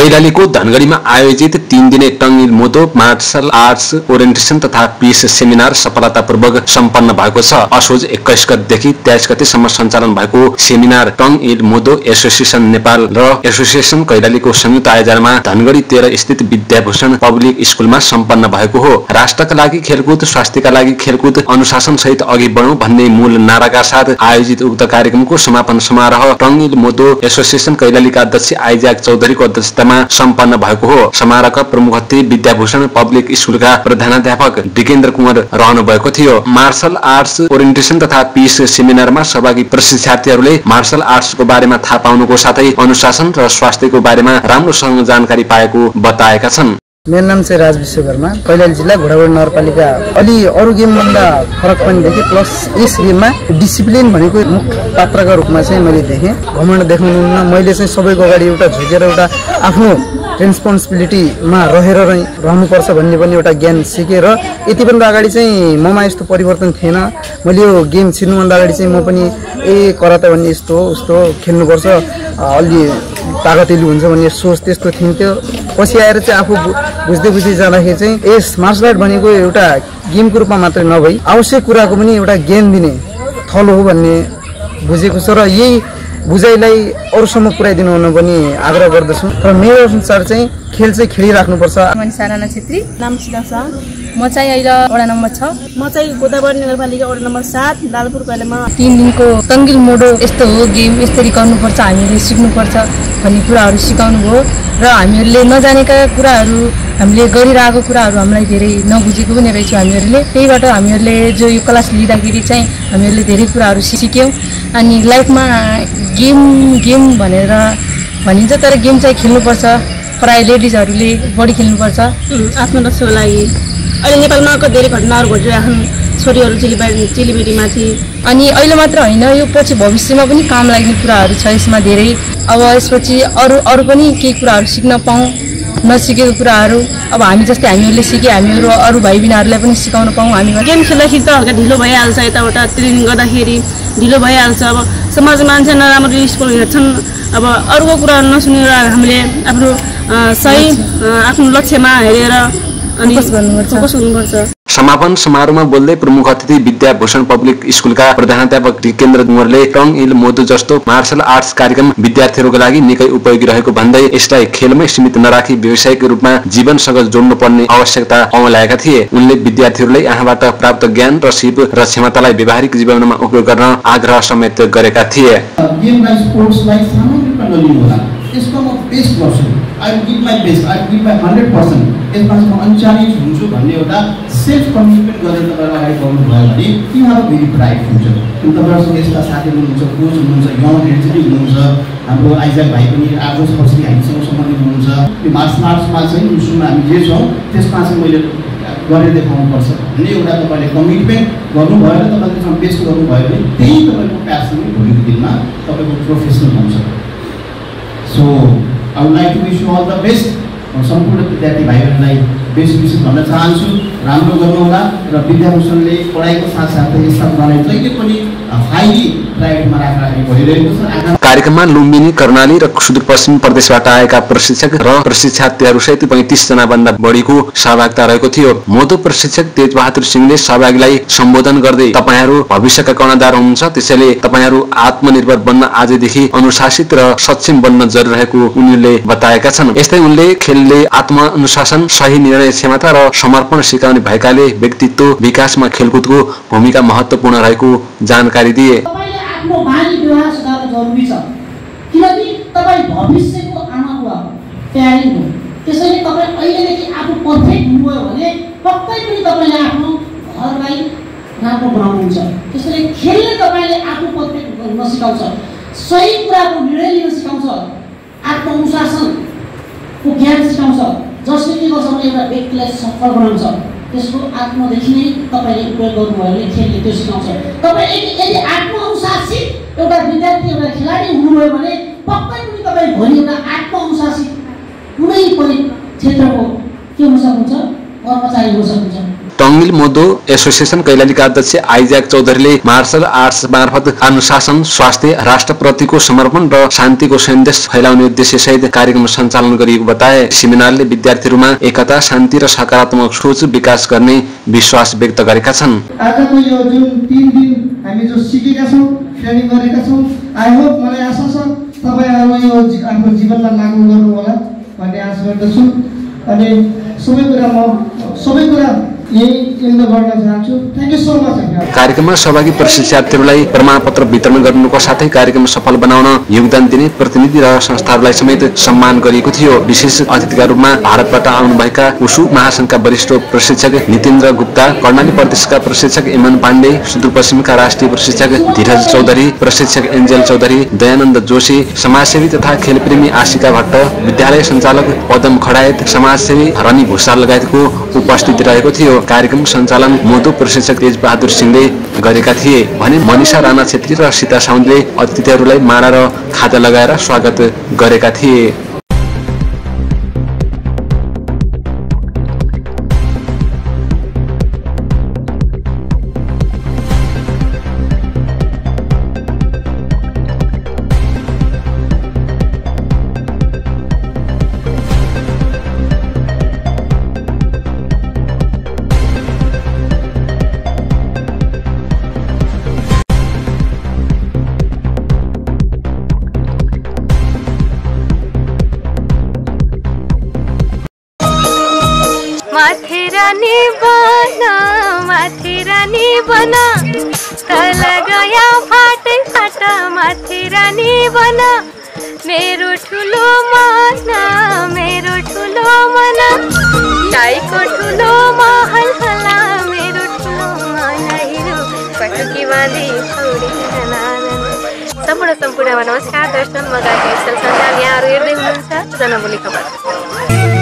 कैलालीको धनगढीमा आयोजित 3 दिने टंगिल मोदो मार्शल आर्ट्स ओरिएन्टेसन तथा पीस सेमिनार सफलतापूर्वक सम्पन्न भएको छ। असोज 21 गतेदेखि 23 गतेसम्म सञ्चालन भएको सेमिनार टंगिल मोदो एसोसिएसन नेपाल र एसोसिएसन कैलालीको संयुक्त आयोजनामा धनगढी 13 स्थित विद्याभूषण पब्लिक स्कुलमा सम्पन्न भएको हो। राष्ट्रका लागि खेलकुद, स्वास्थ्यका लागि खेलकुद, अनुशासन सहित अघि बढौं भन्ने मूल नाराका साथ आयोजित उक्त कार्यक्रमको समापन समारोह टंगिल मोदो एसोसिएसन कैलालीका अध्यक्ष आइज्याक चौधरीको अध्यक्षतामा सम्पन्न भएको हो। समारोहका प्रमुख अतिथि विद्याभूषण पब्लिक स्कुलका प्रधानाध्यापक विकेन्द्र कुमार रहनु भएको थियो। मार्शल आर्ट्स ओरिएन्टेसन तथा पीस सेमिनारमा सहभागी प्रशिक्षार्थीहरूले मार्शल आर्ट्सको बारेमा थाहा पाउनुको साथै अनुशासन र स्वास्थ्यको बारेमा राम्रोसँग जानकारी पाएको बताएका छन्। मेरो नाम चाहिँ राज विश्वकर्मा, कैलाली जिल्ला घोडाबोडी नगरपालिका। अलि अरू गेमभन्दा फरक पनि देखेँ, प्लस यस गेममा डिसिप्लिन भनेको मुख्य पात्रका रूपमा चाहिँ मैले देखेँ। घमण्ड देखाउनुहुन्न, मैले चाहिँ सबैको अगाडि एउटा झुकेर एउटा आफ्नो रेस्पोन्सिबिलिटीमा रहेर रहनुपर्छ भन्ने पनि एउटा ज्ञान सिकेर यतिभन्दा अगाडि चाहिँ ममा यस्तो परिवर्तन थिएन। मैले यो गेम छिर्नुभन्दा अगाडि चाहिँ म पनि कराते भन्ने यस्तो हो उस्तो खेल्नुपर्छ, अलि तागतिलो हुन्छ भन्ने सोच त्यस्तो थिन्थ्यो। पछि आएर चाहिँ आफू बुझ्दै जाँदाखेरि चाहिँ यस मार्शल आर्ट भनेको एउटा गेमको रूपमा मात्रै नभई आवश्यक कुराको पनि एउटा ज्ञान दिने थलो हो भन्ने बुझेको छ र यही बुझाइलाई अरूसम्म पुर्याइदिनु हुन पनि आग्रह गर्दछु। र मेरो अनुसार चाहिँ खेल चाहिँ खेलिराख्नुपर्छ। मनिषा छेत्री, नाम सिदा शाह। म चाहिँ अहिले वडा नम्बर 6, म चाहिँ गोदावरी नगरपालिका वडा नम्बर 7 लालपुर कैलालीमा। 3 दिनको टंगिल मोडो यस्तो हो, गेम यसरी गर्नुपर्छ, हामीले सिक्नुपर्छ भन्ने कुराहरू सिकाउनु भयो र हामीहरूले नजानेका कुराहरू, हामीले गरिरहेको कुराहरू हामीलाई धेरै नबुझेको पनि रहेछौँ हामीहरूले। त्यहीबाट हामीहरूले जो यो क्लास लिँदाखेरि चाहिँ हामीहरूले धेरै कुराहरू सिक्यौँ। अनि लाइफमा गेम भनेर भनिन्छ, तर गेम चाहिँ खेल्नुपर्छ। प्राय लेडिजहरूले बढी खेल्नुपर्छ आत्मरक्षाको लागि। अहिले नेपालमा धेरै घटनाहरू घटिरहेका छन्, छोरीहरू चेलीबेटीमाथि। अनि अहिले मात्र होइन, यो पछि भविष्यमा पनि काम लाग्ने कुराहरू छ यसमा धेरै। अब यसपछि अरू पनि केही कुराहरू सिक्न पाऊँ, नसिकेको कुराहरू अब हामी जस्तै हामीहरूले सिके हामीहरू अरू भाइ बहिनीहरूलाई पनि सिकाउन पाऊँ। हामी गेम खेल्दाखेरि त हल्का ढिलो भइहाल्छ, यताउता ट्रेनिङ गर्दाखेरि ढिलो भइहाल्छ। अब समाज मान्छे नराम्रो स्कुल हेर्छन्, अब अरूको कुराहरू नसुनेर हामीले आफ्नो सही आफ्नो लक्ष्यमा हेरेर अनि फोकस गर्नुपर्छ। समापन समारोहमा बोल्दै प्रमुख अतिथि विद्याभूषण पब्लिक स्कुलका प्रधानाध्यापक विकेन्द्र कुमारले टंगिल मोदो जस्तो मार्शल आर्ट्स कार्यक्रम विद्यार्थीहरूको लागि निकै उपयोगी रहेको भन्दै यसलाई खेलमै सीमित नराखी व्यावसायिक रूपमा जीवनसँग जोड्नुपर्ने आवश्यकता औँल्याएका थिए। उनले विद्यार्थीहरूलाई यहाँबाट प्राप्त ज्ञान र सिप र क्षमतालाई व्यावहारिक जीवनमा उपयोग गर्न आग्रह समेत गरेका थिए। I will give my best, I will give my 100%. यसमा चाहिँ म अनच्यालेन्ज हुन्छु भन्ने एउटा सेल्फ कमिटमेन्ट गरेर तपाईहरु अगाडि बढ्नु भयो भने you have a very bright future. तपाईहरुसँग यस्ता साथीहरु हुनुहुन्छ, कोच हुनुहुन्छ, यङ हेडजरी हुनुहुन्छ, हाम्रो आइज्याक भाइ पनि आज पछि हामीसँग सम्बन्धित हुनुहुन्छ। यो मार्शल आर्ट्समा चाहिँ सुरुमा हामी जे छौं त्यसमा चाहिँ मैले गरेर देखाउनु पर्छ भन्ने एउटा तपाईले कमिटमेन्ट गर्नुभयो र तपाईले चाहिँ बेस्ट गर्नुभयो भने त्यही तपाईको प्यासन भोलिको दिनमा तपाईको प्रोफेसनल हुन्छ। So I would like to wish you all the best. सम्पूर्ण विद्यार्थी भाइहरूलाई बेस्ट विशेष भन्न चाहन्छु। राम्रो गर्नुहोला र विद्याभूषणले पढाइको साथसाथै यस्ता कुरालाई जहिले पनि हाइली प्रायोरिटीमा राखेर अगाडि बढिरहेको छ। कार्यक्रममा लुम्बिनी, कर्णाली र सुदूरपश्चिम प्रदेशबाट आएका प्रशिक्षक र प्रशिक्षार्थीहरू सहित 35 जना भन्दा बढीको सहभागिता रहेको थियो। मोदो प्रशिक्षक तेजबहादुर सिंहले सहभागीलाई सम्बोधन गर्दै तपाईहरू भविष्यका कर्णधार हुनुहुन्छ, त्यसैले तपाईहरू आत्मनिर्भर बन्न आजदेखि अनुशासित र सक्षम बन्न जरुरी रहेको उनीहरूले बताएका छन्। यस्तै उनले खेलले आत्मअनुशासन, सही निर्णय क्षमता र समर्पण सिकाउने भएकाले व्यक्तित्व विकासमा खेलकुदको भूमिका महत्त्वपूर्ण रहेको जानकारी दिए। तपाईले आफ्नो बानी व्यवहार सुधार्न जरुरी छ, किनकि तपाई भविष्यको आमा बुवा हो, प्यारेन्ट हो। त्यसैले तपाई अहिलेदेखि आफू पर्फेक्ट हुनुभयो भने पक्कै पनि तपाईले आफ्नो घरलाई राम्रो बनाउनुहुन्छ। त्यसैले खेलले तपाईले आफू पर्फेक्ट हुन सिकाउँछ, सही कुराको निर्णय लिन सिकाउँछ, आत्मअनुशासनको ज्ञान सिकाउँछ, जसले के गर्छ भने एउटा व्यक्तिलाई सफल बनाउँछ। त्यसको आत्मदेखि नै तपाईले उपयोग गर्नुभयो भने खेलले त्यो सिकाउँछ। तपाई यदि आत्मअनुशासित एउटा विद्यार्थी, एउटा खेलाडी हुनुभयो भने पक्कै पनि तपाई भोलि एउटा आत्मअनुशासित कुनै पनि क्षेत्रको के हुन सक्नुहुन्छ, कर्मचारी हुन सक्नुहुन्छ। टंगिल तमिल मोदो एसोसिएसन कैलालीका अध्यक्ष आइज्याक चौधरीले मार्शल आर्ट्स मार्फत अनुशासन, स्वास्थ्य, राष्ट्रप्रतिको समर्पण र शान्तिको सन्देश फैलाउने उद्देश्यसहित कार्यक्रम सञ्चालन गरिएको बताए। सेमिनारले विद्यार्थीहरूमा एकता, शान्ति र सकारात्मक सोच विकास गर्ने विश्वास व्यक्त गरेका छन्। आजको यो जुन 3 दिन हामी जो सिकेका छौँ, ट्रेनिङ गरेका छौँ, आई होप मलाई आशा छ तपाईहरुले यो आफ्नो जीवनमा लागू गर्नु होला भन्ने आशा गर्दछु। अनि सबै कुरा यही केन्द्र गर्न चाहन्छु। Thank you so much. कार्यक्रममा सहभागी प्रशिक्षार्थीहरूलाई प्रमाणपत्र वितरण गर्नुको साथै कार्यक्रम सफल बनाउन योगदान दिने प्रतिनिधि र संस्थाहरूलाई समेत सम्मान गरिएको थियो। विशेष अतिथिका रूपमा भारतबाट आउनुभएका उसु महासंघका वरिष्ठ प्रशिक्षक नितेन्द्र गुप्ता, कर्णाली प्रदेशका प्रशिक्षक एमन पाण्डे, सुदूरपश्चिमका राष्ट्रिय प्रशिक्षक धीरज चौधरी, प्रशिक्षक एन्जेल चौधरी, दयानन्द जोशी, समाजसेवी तथा खेलप्रेमी आशिका भट्ट, विद्यालय सञ्चालक पदम खडायत, समाजसेवी रनी भूषाल लगायतको उपस्थिति रहेको थियो। कार्यक्रम सञ्चालन मोदो प्रशिक्षक तेज बहादुर सिंहले गरेका थिए भने मनिषा राणा छेत्री र सीता साउदले अतिथिहरूलाई माला र खाजा लगाएर स्वागत गरेका थिए। माथेरानी बना तल गया फाटे फाटा माथेरानी बना मेरो ठुलो मना गाईको ठुलो महल होला मेरो ठुलो मना हिरो पटुकी बाँधी खौडी सम्पूर्ण नमस्कार दर्शन, म गायक सञ्चाल यहाँहरू हेर्दै हुनुहुन्छ जनबोली खबर।